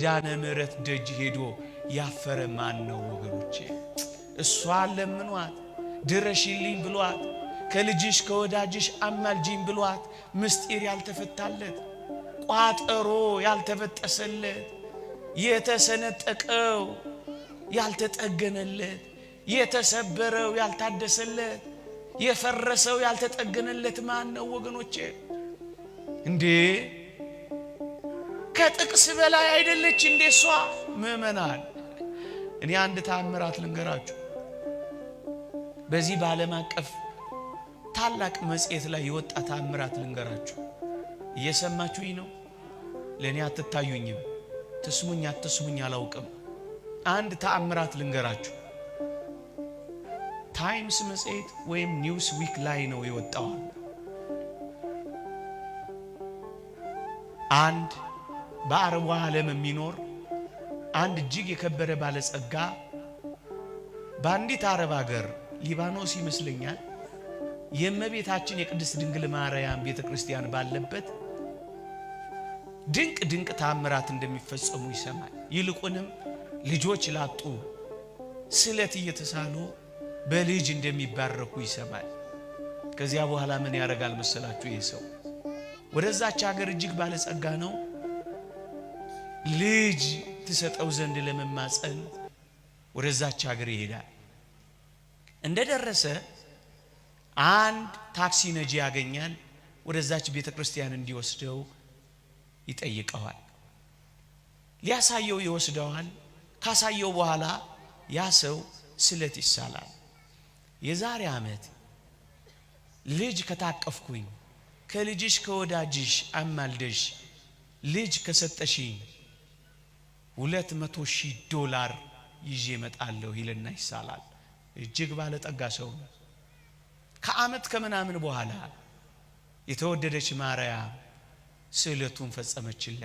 ኪዳነ ምሕረት ደጅ ሄዶ ያፈረ ማን ነው ወገኖቼ? እሷን ለምኗት ድረሽልኝ ብሏት ከልጅሽ ከወዳጅሽ አማልጂኝ ብሏት ምስጢር ያልተፈታለት፣ ቋጠሮ ያልተበጠሰለት፣ የተሰነጠቀው ያልተጠገነለት፣ የተሰበረው ያልታደሰለት፣ የፈረሰው ያልተጠገነለት ማን ነው ወገኖቼ? እንዴ ከጥቅስ በላይ አይደለች እንዴ እሷ? ምእመናን፣ እኔ አንድ ተአምራት ልንገራችሁ። በዚህ በዓለም አቀፍ ታላቅ መጽሔት ላይ የወጣ ተአምራት ልንገራችሁ። እየሰማችሁኝ ነው? ለእኔ አትታዩኝም፣ ትስሙኝ አትስሙኝ አላውቅም። አንድ ተአምራት ልንገራችሁ። ታይምስ መጽሔት ወይም ኒውስ ዊክ ላይ ነው የወጣዋል። አንድ በአረቡ ዓለም የሚኖር አንድ እጅግ የከበረ ባለጸጋ በአንዲት አረብ ሀገር፣ ሊባኖስ ይመስለኛል፣ የእመቤታችን የቅድስት ድንግል ማርያም ቤተ ክርስቲያን ባለበት ድንቅ ድንቅ ታምራት እንደሚፈጸሙ ይሰማል። ይልቁንም ልጆች ላጡ ስለት እየተሳሉ በልጅ እንደሚባረኩ ይሰማል። ከዚያ በኋላ ምን ያደርጋል መሰላችሁ? ይህ ሰው ወደዛች ሀገር፣ እጅግ ባለጸጋ ነው፣ ልጅ ትሰጠው ዘንድ ለመማፀን ወደዛች ሀገር ይሄዳል። እንደደረሰ አንድ ታክሲ ነጂ ያገኛል። ወደዛች ቤተ ክርስቲያን እንዲወስደው ይጠይቀዋል። ሊያሳየው ይወስደዋል። ካሳየው በኋላ ያ ሰው ስለት ይሳላል። የዛሬ ዓመት ልጅ ከታቀፍኩኝ፣ ከልጅሽ ከወዳጅሽ አማልደሽ ልጅ ከሰጠሽኝ $200,000 ይዤ እመጣለሁ ይልና ይሳላል። እጅግ ባለጠጋ ሰው ነው። ከዓመት ከምናምን በኋላ የተወደደች ማርያም ስዕለቱን ፈጸመችለት።